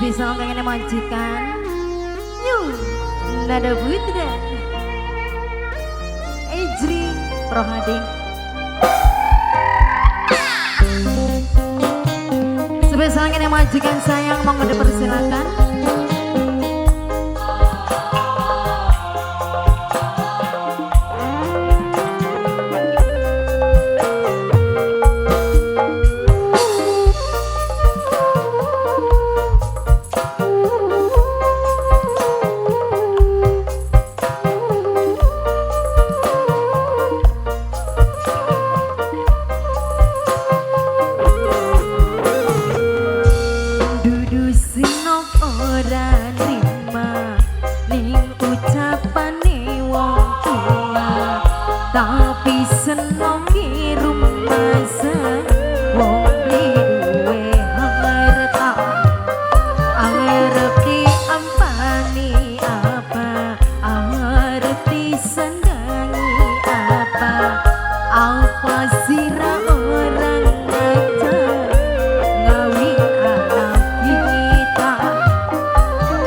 Spesial kayaknya majikan New Nada Putra Ejri Rohadi. Spesial kayaknya majikan sayang, monggo dipersilakan. Tapi seneng rumasa wong duwe harta, arep diampani apa, arep disenangi apa, apa sira orang ngajar ngawin anak kita,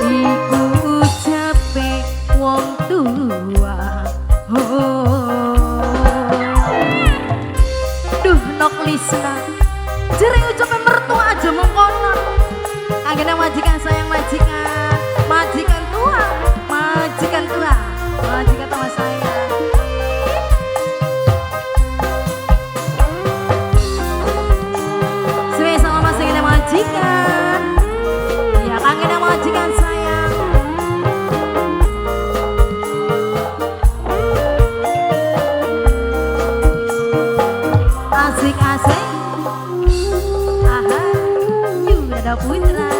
iku ucape wong tua. Oh. Duh nok lisna jere ucape mertua aja mengkono. Kagene majikan sayang, majikan, majikan tua, majikan tua, majikan tua sayang. Suwe sama masing majikan. Ya kagene majikan sayang. Asik-asik. Aha, Yudha Putra.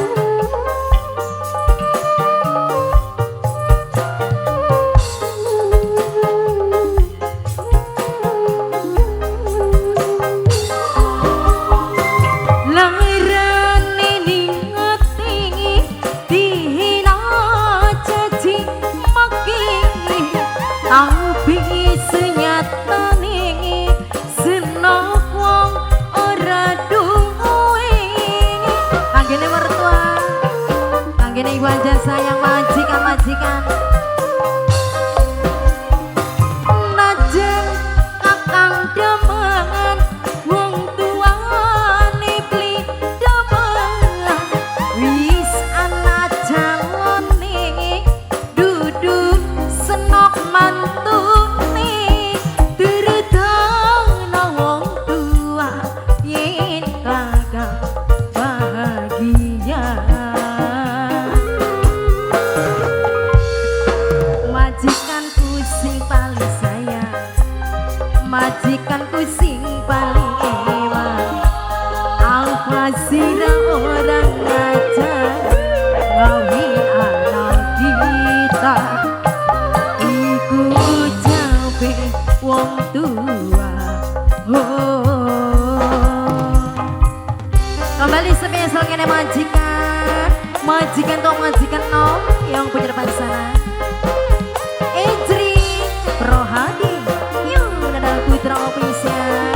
Larane ning ati dihina caci maki, tapi senyatane senok wong ora duwe. Kanggene mertua, kanggene ibu aja sayang, majikan majikan. Najan kakang demen wong tuane beli demen, wis ana jalane dudu senok mantune, terutama wong tua yen kakang bahagia. Majikanku sing paling sayang, majikanku sing paling ewan, apa sira orang ngajar ngawin anak kita, iku ucape wong tua. Oh. Kembali spesial ngene majikan, majikan tua, majikan nom yang punya depan sana. Ejri Rohadi, Yuk Nada Putra Official.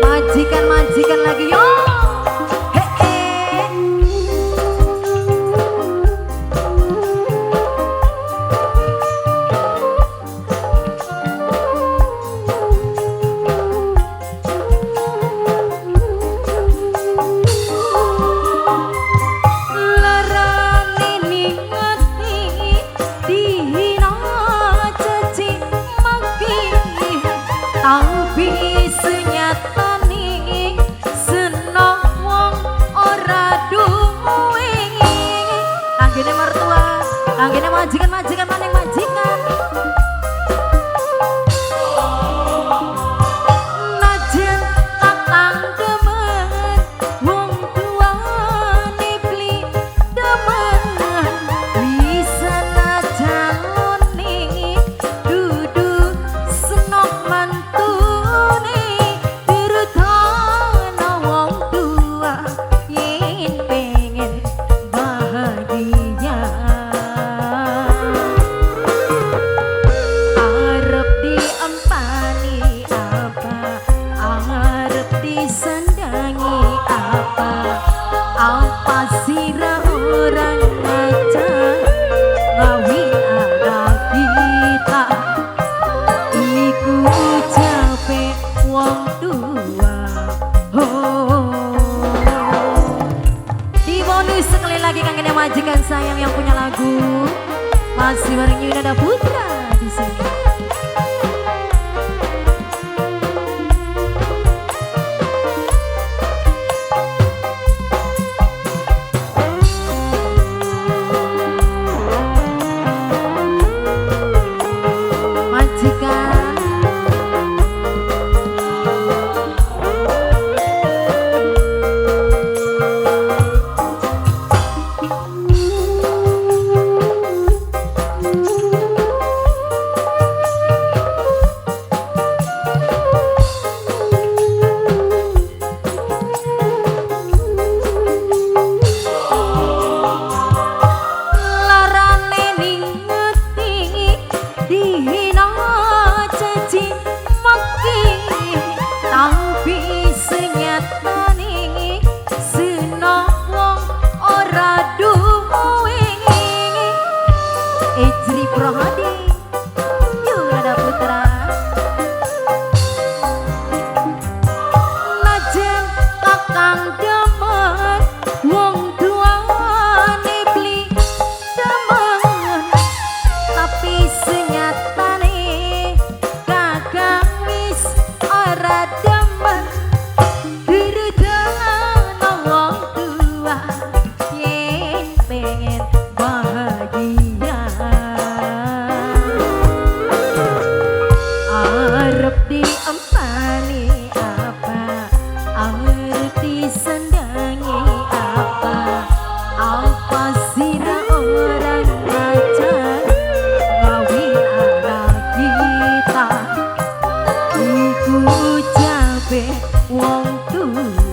Majikan-majikan lagi yo. He-he. Bareng Yunada Putra di sini. Majikan larane ning ngeti dihina caci maki, tapi senyatane seneng wong ora duwe. Ejri Prohadi Yunada Putra. Najen kakang demen wong tuane beli demen, tapi senyatane kakang wis ora demen. Diredana wong tua yen pengen bahagia, arep diempani apa, arep disendangi apa, apa sira ora ngajar ngawin anak kita. Iku ucape wong tua.